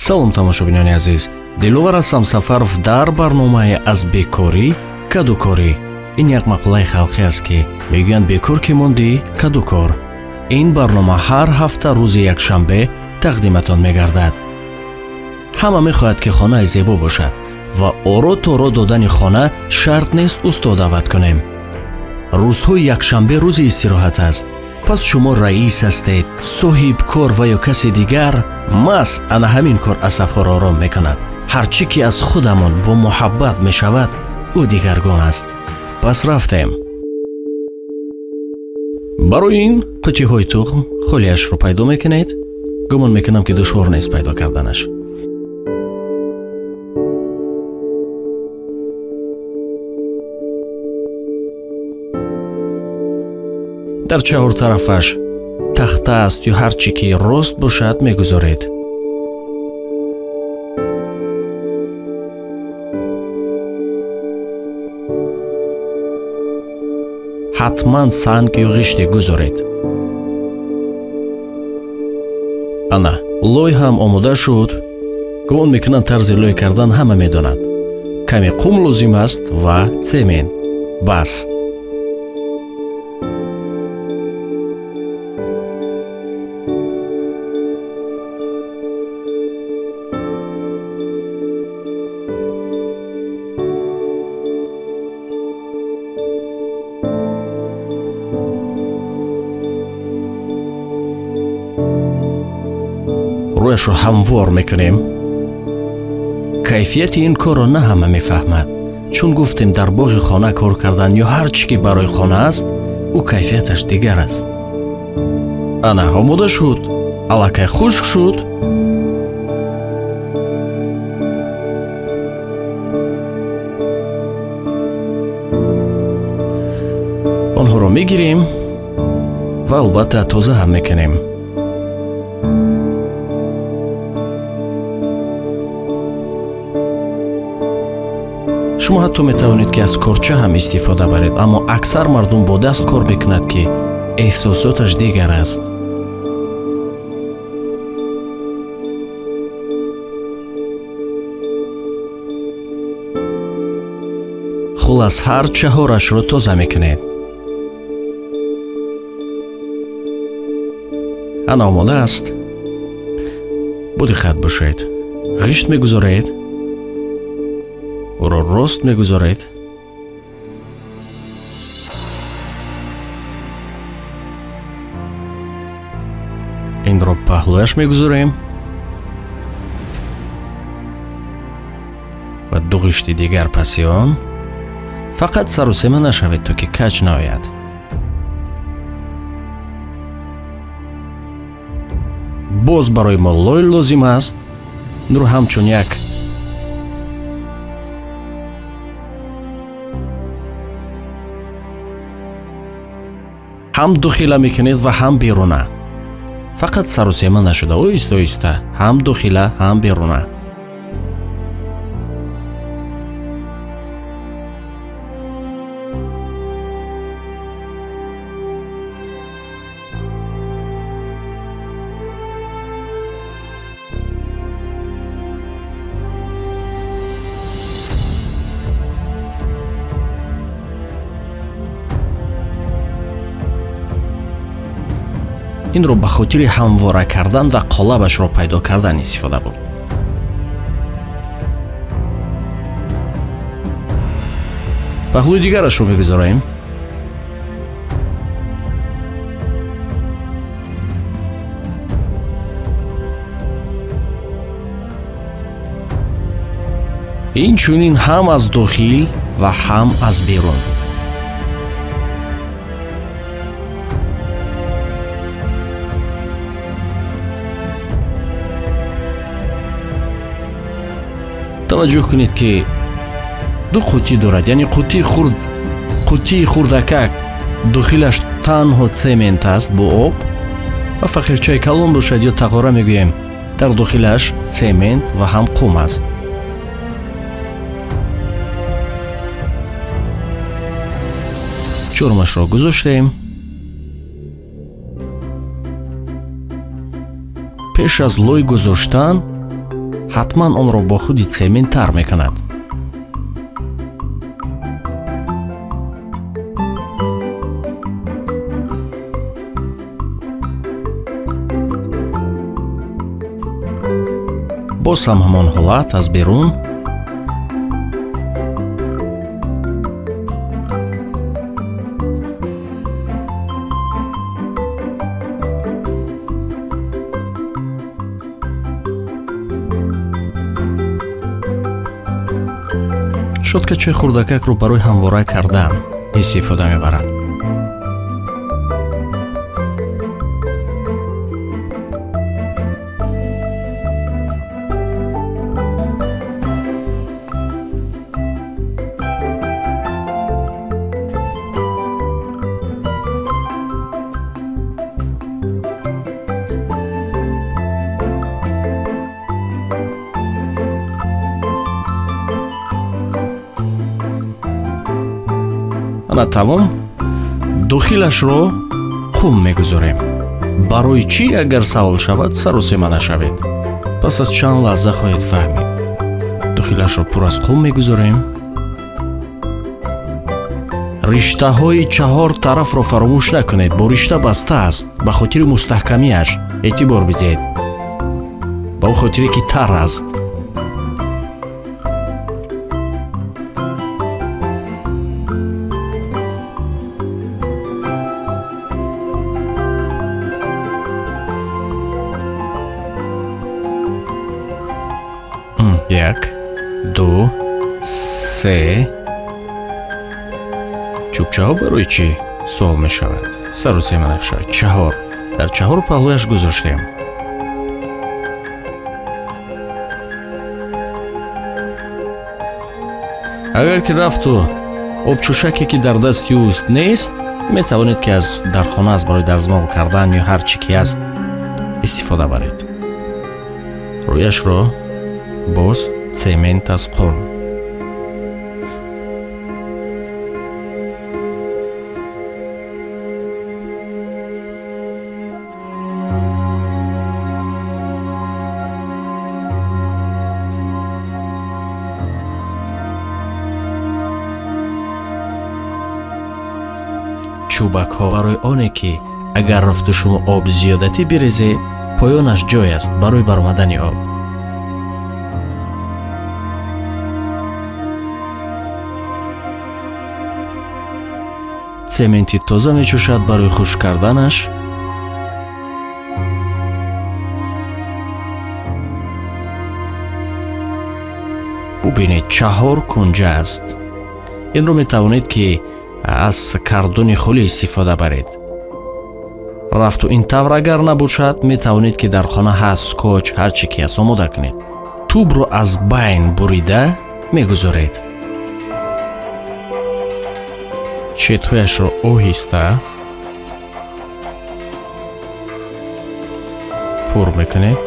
Салом, тамошобинони азиз, Диловар ҳастам Сафаров дар барномаи «Аз бекорӣ кадукорӣ». Ин як мақолаи халқӣ аст, ки мегӯянд: бекор ки мондӣ, кадукор. Ин барнома ҳар ҳафта рӯзи якшанбе тақдиматон мегардад. Ҳама мехоҳад, ки хонаи зебо бошад ва оро торо додани хона шарт нест усто даъват кунем. Рӯзҳои якшанбе рӯзи истироҳат аст. Пас шумо раис ҳастед, соҳибкор ва ё касе дигар, маҳз ана ҳамин кор асабҳоро ором мекунад. Ҳар чӣ ки аз худамон бо муҳаббат мешавад, ӯ дигаргун аст. Пас рафтем. Барои ин қутиҳои тухм холиашро пайдо мекунед. Гумон мекунам, ки душвор нест пайдо карданаш. Дар чаҳор тарафаш тахта аст ё ҳар чӣ ки рост бошад, мегузоред. Ҳатман санг ё ғиште гузоред. Ана лой ҳам омода шуд. Гумон мекунам, тарзи лой кардан ҳама медонад. Каме қум лозим аст ва цемент, бас. Рӯяшро ҳамвор мекунем. Кайфияти ин корро на ҳама мефаҳмад, чун гуфтем, дар боғи хона кор кардан ё ҳар чӣ ки барои хона аст, ӯ кайфияташ дигар аст. Ана омода шуд, аллакай хушк шуд. Онҳоро мегирем ва албатта тоза ҳам мекунем. Шумо ҳатто метавонед, ки аз корча ҳам истифода баред, аммо аксар мардум бо даст кор мекунад, ки эҳсосоташ дигар аст. Хулас, ҳар чаҳорашро тоза мекунед. Ана омода аст. Бодиққат бошед. Ғишт мегузоред, ӯро рост мегузоред. Инро паҳлӯяш мегузорем ва ду ғишти дигар паси он. Фақат сарусема нашавед, то ки каҷ наояд. Боз барои мо лой лозим аст. Инро ҳамчун як ҳам дохила мекунед ва ҳам беруна. Фақат сарусема нашуда, оҳиста оҳиста, ҳам дохила, ҳам беруна. Инро ба хотири ҳамвора кардан ва қолабашро пайдо кардан истифода бурд. Паҳлӯи дигарашро мегузорем. Инчунин ҳам аз дохил ва ҳам аз берун. Таваҷҷӯҳ кунед, ки ду қутӣ дорад, яъне қутии хурд, қутии хурдакак дохилаш танҳо цемент аст бо об ва фақирчаи калон бошад ё тағора мегӯем, дар дохилаш цемент ва ҳам қум аст. Чормашро гузоштем. Пеш аз лой гузоштан Ҳатман онро бо худи цемент тар мекунад. Боз ҳам ҳамон ҳолат аз берун. Щёткачаи хурдакакро барои ҳамвора кардан истифода мебарад. Ана тамом. Дохилашро қум мегузорем. Барои чӣ, агар савол шавад, саросема нашавед. Пас аз чанд лаҳза хоҳед фаҳмид. Дохилашро пур аз қум мегузорем. Риштаҳои чаҳор тарафро фаромӯш накунед. Бо ришта баста аст. Ба хотири мустаҳкамиаш эътибор бидиҳед. Ба он хотире ки тар аст. Як, ду, се. Чӯбчаҳо барои чӣ суол мешавад? Саросема нашавад. Чаҳор. Дар чаҳор паҳлӯяш гузоштем. Агар ки рафту обчӯшаке ки дар дасти ӯст нест, метавонед ки аз дар хона аст барои дарзмол кардан ё ҳар чӣ ки аст истифода баред. Рӯяшро боз цемент аз қум. Чӯбакҳо барои оне ки агар рафту шумо об зиёдатӣ бирезед, поёнаш ҷой аст барои баромадани об. Цементи тоза мечӯшад барои хушк карданаш. Бубинед, чаҳор кунҷа аст. Инро метавонед ки аз кардони холӣ истифода баред. Рафту ин тавр агар набошад, метавонед ки дар хона ҳаст скотч, ҳар чӣ ки аст омода кунед. Тубро аз байн бурида мегузоред. Четҳояшро оҳиста пур мекунед.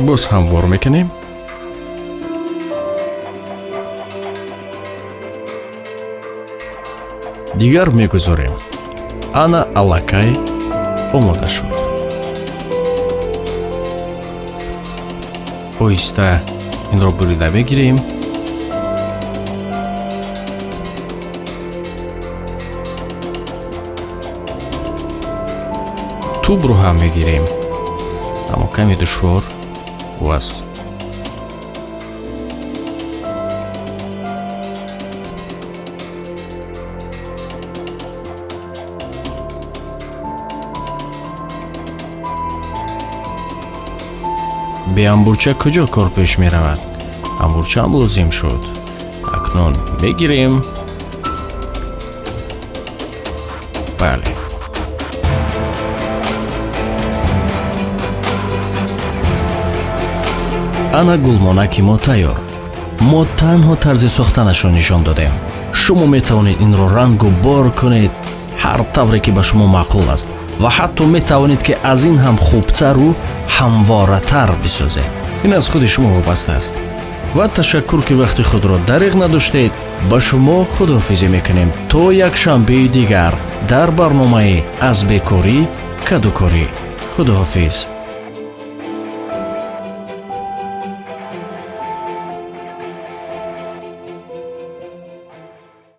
Боз ҳамвор мекунем. Дигар мегузорем. Ана аллакай омода шуд. Оҳиста инро бурида мегирем. Тубро ҳам мегирем, аммо каме душвор аст. Беамбурча куҷо кор пеш меравад? Амбурчаам лозим шуд. Акнун мегирем. Бале. Ана гулмонаки мо тайёр. Мо танҳо тарзи сохтанашро нишон додем. Шумо метавонед инро рангу бор кунед, ҳар тавре ки ба шумо маъқул аст, ва ҳатто метавонед ки аз ин ҳам хубтару ҳамворатар бисозед. Ин аз худи шумо вобаста аст. Ва ташаккур, ки вақти худро дариғ надоштед. Ба шумо худоҳофизӣ мекунем то якшанбеи дигар дар барномаи «Аз бекорӣ кадукорӣ». Худоҳофиз.